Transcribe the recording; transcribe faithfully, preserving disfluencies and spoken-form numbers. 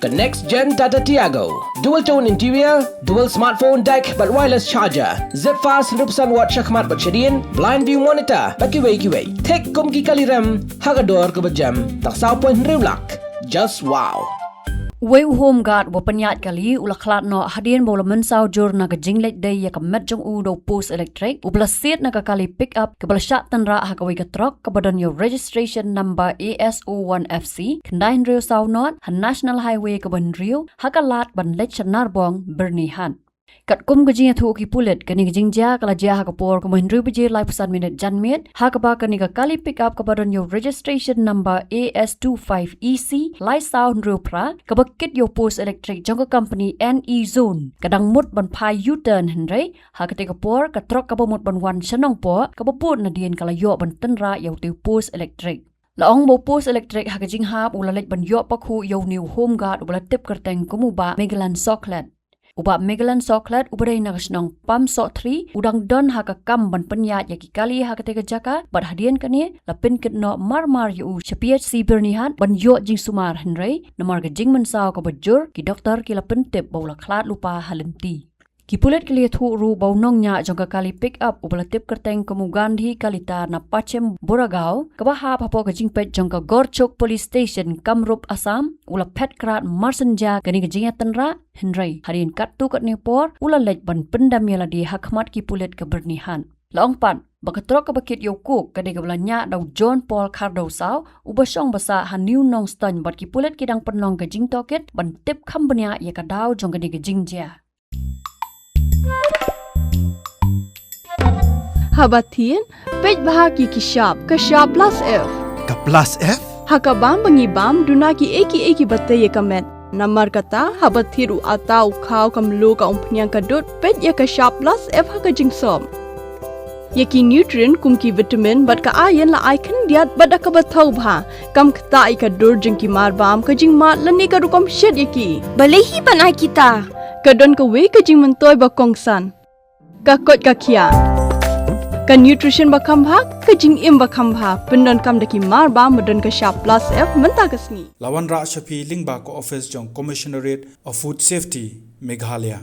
Ka next gen Tata Tiago. Dual tone interior, dual smartphone deck bad wireless charger. Zip fast hynriew percent watt shakhmat bad shadien, blind view monitor bad kiwei kiwei. Thik kum ki kali rem ha ka dor kaba jem tang saw point hynriew lak. Just wow. Uwei u home guard uba pynïaid kali u la khlad noh hadien ba u la mynsaw jur na ka jingleit dei ïa ka met jong u da u post electric uba la siat na ka kali pick up kaba la shah tynrah ha kawei ka trok kaba don ïa u registration number A S O one F C khyndai hynriew saw not ha National Highway kaba hynriew ha ka lad ban leit sha Narbong, Byrnihat. Katkum ka jingïathuh ki pulit, kane ka jingjia ka la jia ha ka por kaba hynriew baje laiphew san minit janmiet, ha kaba kane ka kali pick up kaba don ïa u registration number A S two five E C lai saw hynriew phra, kaba kit ïa u post electric jong ka company N E Zone, ka dang mut ban phai U-turn hynrei ha katei ka por ka trok kaba mut ban wan sha Nongpoh kaba bud nadien ka la ïoh ban tynrah ïa utei u post electric. La ong ba u post electric ha ka jinghap u la leit ban ïoh pakhuh ïa une u home guard uba la tip kyrteng kum u Bah Megalan Sohkhlet. U Bah Megalan Sohkhlet uba dei na ka shnong Pamsohthri u dang don ha ka kam ban pynïaid ïa ki kali ha katei ka jaka bad hadien kane la pynkit noh marmar ïa u sha P H C Byrnihat ban ïoh jingsumar hynrei namar ka jingmynsaw kaba jur ki doktor ki la pyntip ba u la khlad lypa ha lynti. Ki pulit ki la ïathuh ruh ba u nongñiah jong ka kali pick up uba la tip kyrteng kum u Gandhi Kalita na Pachim Boragaon kaba hap hapoh ka jingpeit jong ka Gorchok Police Station Kamrup Assam u la phet krad marsynja kane ka jingïatynrah hynrei hadien katto katne por u la leit ban pyndam ïa lade ha khmat ki pulit ka Byrnihat. La ong pat ba ka trok kaba kit ïa u coke ka dei kaba la ñiah da u John Paul Khardewsaw uba shong ba sah ha New Nongstoiñ bad ki pulit ki dang pynlong ka jingtohkit ban tip kham bniah ïa ka daw jong kane ka jingjia. Haba thied, peit bha ki ki shap, ka shap plus F. Ka plus F? Ha ka bam ba ngi bam, duna ki ei ki ei kiba tei ïa ka met. Namar kata, haba thied u atta, u khaw, ka mluh, ka umphniang, ka dud, peit ïa ka shap plus F ha ka jingsop. Ïa ki nutrient kum ki vitamin bad ka iron la ai khyndiat bad da kaba thaw bha. Kam ktah ïa ka dur jong ki marbam, ka jingmad lane ka rukom shet ïa ki. Balei hi ban ai kita? Ka don kawei ka jingmyntoi ba kongsan. Ka koit ka khiah. Ka nutrition ba kham bha, ka jingim ba kham bha. Pyndonkam da ki marbam ba don ka shap plus F mynta ka sngi. La wanrah sha phi lyngba ka office jong Commissionerate of Food Safety, Meghalaya.